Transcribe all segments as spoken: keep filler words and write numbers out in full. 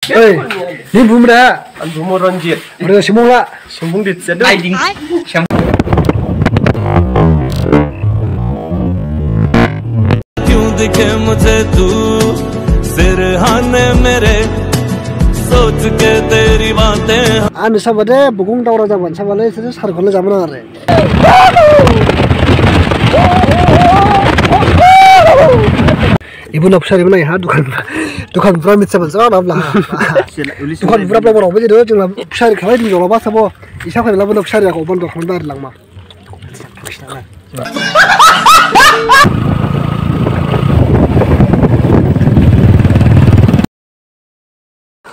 Oi, nini bumu da? Ani bumu Ranjit. Ore, simung la? Simung di sedu. Ai, ding. Sim- क्यों दिखे मुझे तू सिरहाने मेरे, सोच के तेरी बातें। Ani saba de, bugung daura jaban saba le, sese sarkol le jamana are. Ibu noksa ibu nai ha dukan, dukan pura mitsa bansa na bla. Dukan pura bla bla bla jadi jeng la sari khalai di jolo basa bo. Isa khalai la bo noksa ya ko ban dukan bar langma.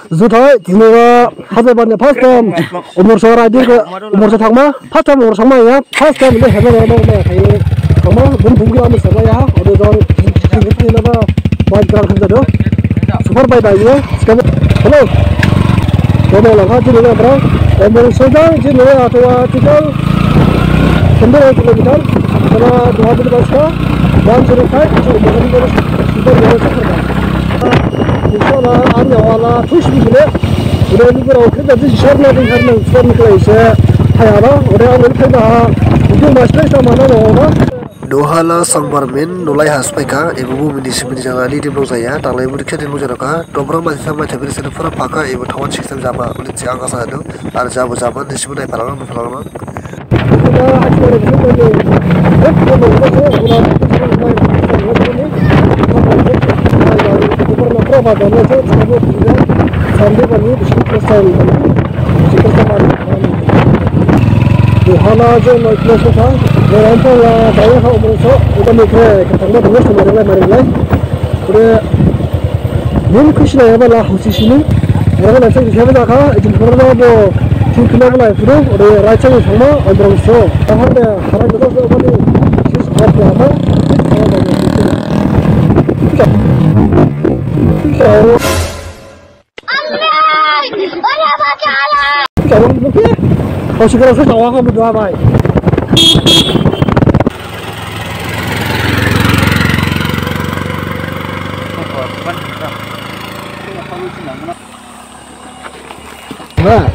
Juthai, dini o hajar bani first time. Umrangso riding khe, Umrangso thangma, first time Umrangso thangma ya, first time le hena hena hena khai. Thangma, bun bun kila misa ya, ode jang, jing jing kila ba, bike grang khan jadu. Super bike ba ye, skabo. Hello. Domo langkha dini o bra. Umrangso jang, dini o atwa total, hundred kilometer. Kena dua puluh pas ka, one zero five, Umrangso. Inshallah, ani awala thusi bile. Ode lugurao khe jadi share na ding harna share ni khlai se. Hayaba, ode ani khlai ba. Itu mas khlai sama na ba. Duhala sangbar min nulai has paika, ebo bo mini simini jang ali dim rok jaya, tanglai bo dikhe dim rok jaya ka, dobra masi sama thabiri sene pura phaka, ebo thawan sik sem jama, uli si ang asa adu, ar jabo jama, nisi bo nai phalang, phalang. Duhala je noi klo se tha, je ram pa la daya ha Umrangso, uta mikre, katang ba dungos tu maringlai, maringlai. Ode, nin khusi na yaba la hausi sini. Ora na chang siapa jaka, ijin pura na bo, tin kilo bela pura, ode rai chang sama, Umrangso. Tahan de, hara kita se bani, sis hot lama, sis hot lama. Kau segera saya jawab kamu doa baik. Nah.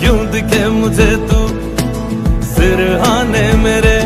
क्यों दिखे मुझे तू सिरहाने मेरे।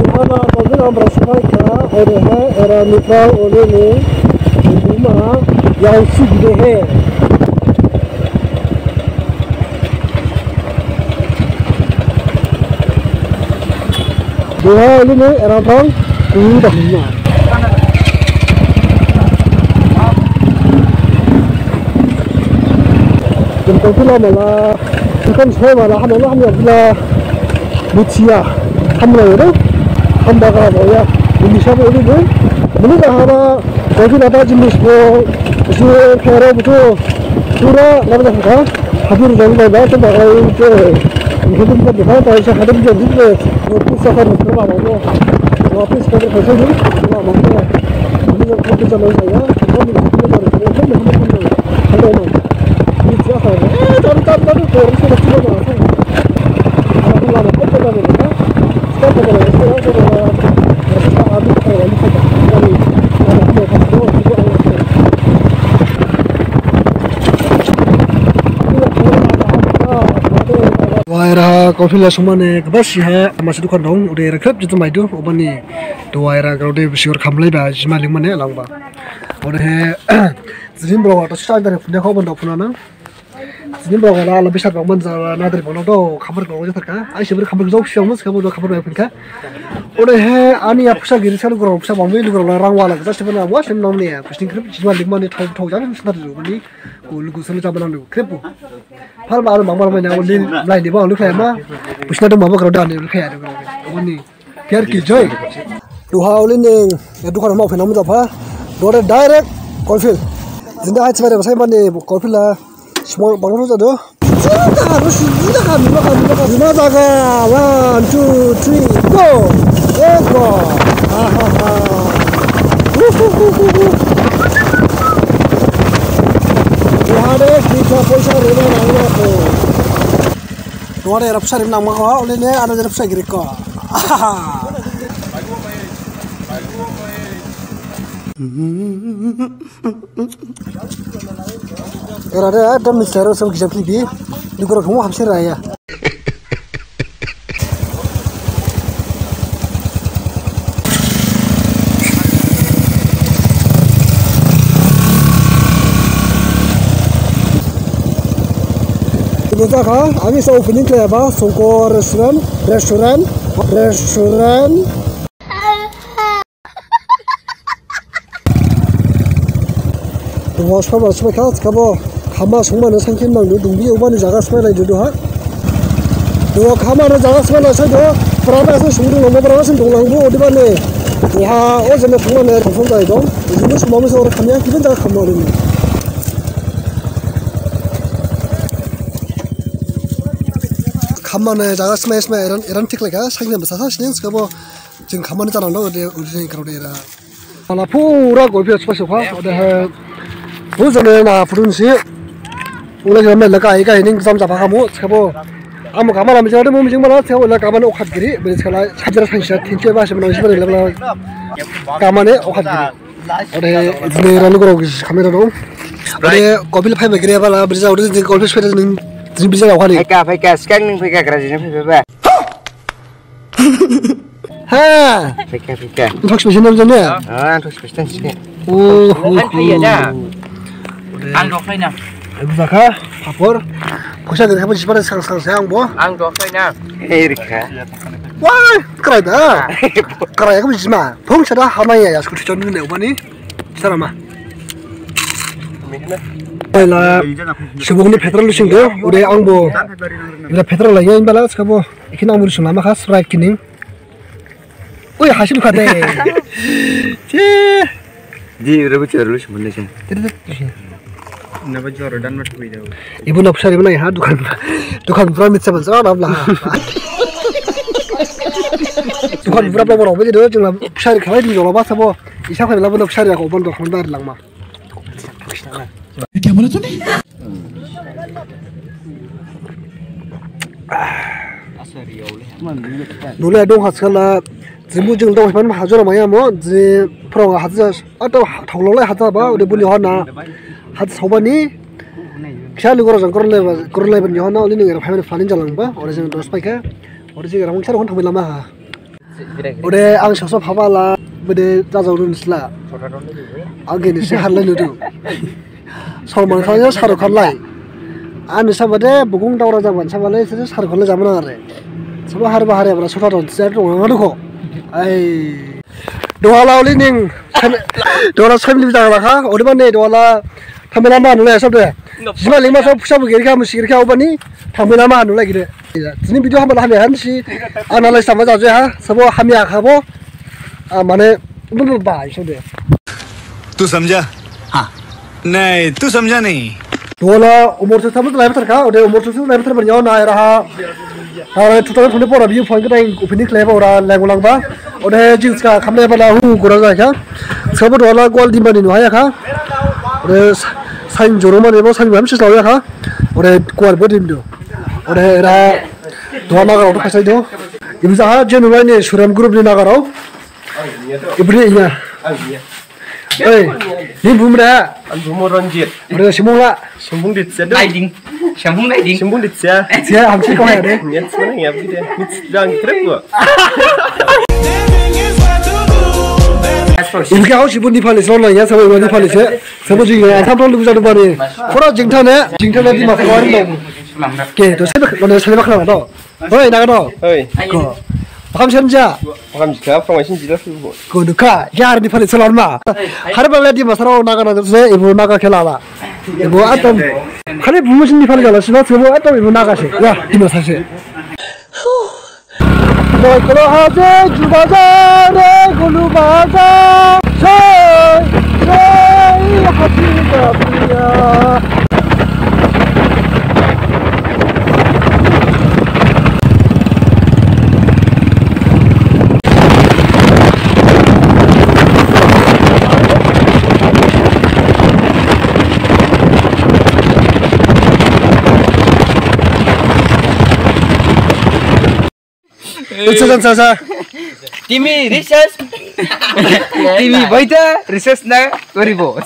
Duhala tolbin Umrangso phaikha, odehe era niphrang oleni buma yaosi gidehe. Duha oleni era phrang kuda huma. Jemkau tu lama la, bukan semua malah, hamba lah, hamba bila, bucia, hamba lah, hamba kau ya, ini siapa ini tu, ini dah hamba, kau tu ada jenis kau, si kau betul, pura, nama dah kau, hadir jauh dah, dah, coba kau itu, ini tu bukan dah, kau saya hadir jauh tu, kau tu siapa ni, kau apa, kau tu siapa ni, kau tu, kau apa, ini yang kau tu sama saya, kau ni, kau tu, kau tu, kau tu, kau tu, Waira coffee la sumane kebasi ha, masi dukan dong, udah rekrep jitu maidu, obani, tu waira kalau dia bisi ur kamlai ba, jima ling mane langba. Udah he, jin bro, atau sisa dari punya kau benda punya na. Sini bawa la, lebih sat bangman za nadri bangno do, khamar bangno jatharkha. Ai sibir khamar jok siang mas, khamar do khamar bai phunkha. Odehe, ani ya phusa giri sa lugurao, phusa bangmi lugurao la rang wala, jasa bana wa sem nong ne ya, phusa ning khrip, jima lingma ni thau thau jang, snar ju ni, ko lugu selu jama nang du, khrip bu. Phal ba alu mangma mai na, lin, lai ni ba alu khlai ma, phusa dong ma ba grao da ni alu khlai ya, alu khlai ya. Oni. Pyar ki jai. Duha uli ning, ya dukan mau phenam japha. Dore direct Coalfield. Jinda hai chibare basai mane Coalfield la. Semua banglo jadu. Jinda harus jinda kami makan makan. Lima jaga. One, two, three, go. Let's go. Ha ha ha. Wuhuhuhuhu. Duha de kita poisa rima nangma ko. Duha de rap sari nangma ko. Uli ne ada rap sari giri ko. Era de, ah, dam misero sem gijam kibi, lugurao khumu hamsir raya. Ini jaga, ami sa opening khlaiba, Songkor Restaurant, Restaurant, Restaurant. Duha saba saba kha, khabo, khama songmane sangkhin nangdu, dungbi obani jaga saba lai duha. Duha khamane jaga saba lai sai duha, prana se songdung nangbo, prana se dong nangbo, odebani. Duha, o jene songmane confirm jai dong. Jene songmane se ora khamya, kiban jaga khamma odebani. Khamane jaga saba saba eran, eran thik lai kha, sangkhin basa sa sining, khabo, Jing khamani tanang dong, ode, ode jing karo de era. Ala pura Coalfield spa spa, ode he. Bu jane na purun si. Ula jane mela kai kai ning jam japa kamu, sabo. Amu kamala mijing ade mu mijing mala, sabo ula kamane okhat giri, beri sekala, hajira sansa, thinche ba, sabo nang sabo ula. Kamane okhat giri. Ode, jine ranu koro khamera dong. Ode, Coalfield phai begiri bala, beri sa, ode jing Coalfield phai ning, jing beri sa okhat ni. Phaika, phaika, skang ning phaika, kera jing phaika ba. Ha. Phaika, phaika. Thok special nam jane. Ah, thok special sini. Oh, oh, oh. Ang dokhlai na. Ibu jakha, papor. Phusa gede khabo jismane sang sang sang bo. Ang dokhlai na. Hei rikha. Wah, krai da. Krai khabo jisma. Phung sada hamai ya, ya, scooty chon ne obani. Sarama. Paila, subung ni petrol lusing do, ode ang bo. Ila petrol la, ya, imbala, sabo. Ikhina ang bo lusing lama khas, right kining. Ui, hasil kade. Cie. Di, ura bu chor lusing mana sih? Tidak, tidak. Naba jor dan mat kui dau. Ibu nab sari mana ya, dukan, dukan pura mitsa bansa, nab lah. Dukan pura pura pura, jadi jeng lah sari kawai di jolo basa bo. Isa kawai lah bu nab sari aku oban dukan bar langma. Kya bola tune? Nule dong haskala, jimu jing dong hapan hajora maya mo, ji pro haja, atau thaulo lai haja ba, ode buni hona, haja saubani, kya lu goro jang goro lai, goro lai bani hona, ode ning era payment planning jalang ba, ode jing dos paikha, ode jing era mungkin hon thamai lama ha. Ode ang soso phabala, bede jajao dun sla. Ang gini se harlai nudu. Salman Khan ya Shahrukh Khan lai. Ani sabade bugung daura jaban sabalai se Shahrukh Khan lai jaman are. Sabo harba hare abra sota don se dong ang dukho. Ai. Duhala uli ning. Duhala family jang lakha. Ode mane duhala thamai lama nule sabde. Jima lingma sab sab giri kha musi giri kha obani thamai lama nule giri. Jini video hamla hamya hansi analyze sama jaje ha sabo hamya khabo. Mane ba isode. तू समझा? हाँ। नहीं, तू समझा नहीं। Duhala umur se sama lai batar kha, ode umur se lai batar bani na era ha. Ara two thousand twenty-four abi phone kha dai opening khlaiba ora lengulang ba. Ode jing ska khamle bala hu gura jai kha. Sabo duhala gol di mani nuhaya kha. Ode sain joro mani bo sain bam sis lauya kha. Ode kuar bo dim do. Ode era duha nagarao to khaisai do. Ibu jaha jenu lai ni Surem group ni nagarao. Ibri iya. Oi, ni bumra. Ang bumu Ranjit. Ore simung la. Simbung dit sia. Naiding. Simbung naiding. Simbung dit sia. Sia hamsi ko ya de. Niat mana ya bide. Mit jang trip gua. Ibu khe hao sibu Nepali se, long ya, sabo Nepali se. Sabo jing ya, tham tham lugu jadu bani. Pura jing thane, jing thane Dimasarao dong. Ke, to sebe, mane sebe bakra dong. Oi, Naga dong. Oi. Ko. Makham senja. Makham jikha, phrang maisin jila phu. Ko dukha, ya Nepali se lon ma. Har bala Dimasarao Naga na se, ibu Naga khe lala. Ibu atom. Khali bumu sin Nepali jala, siba sebo atom ibu Naga se. Ya, Dimasa se. Boikolo haje jubaja re gulu baja. Sei, sei, hati babiya. Sa, sa, sa, sa. Timi research. Timi baita research na koribo.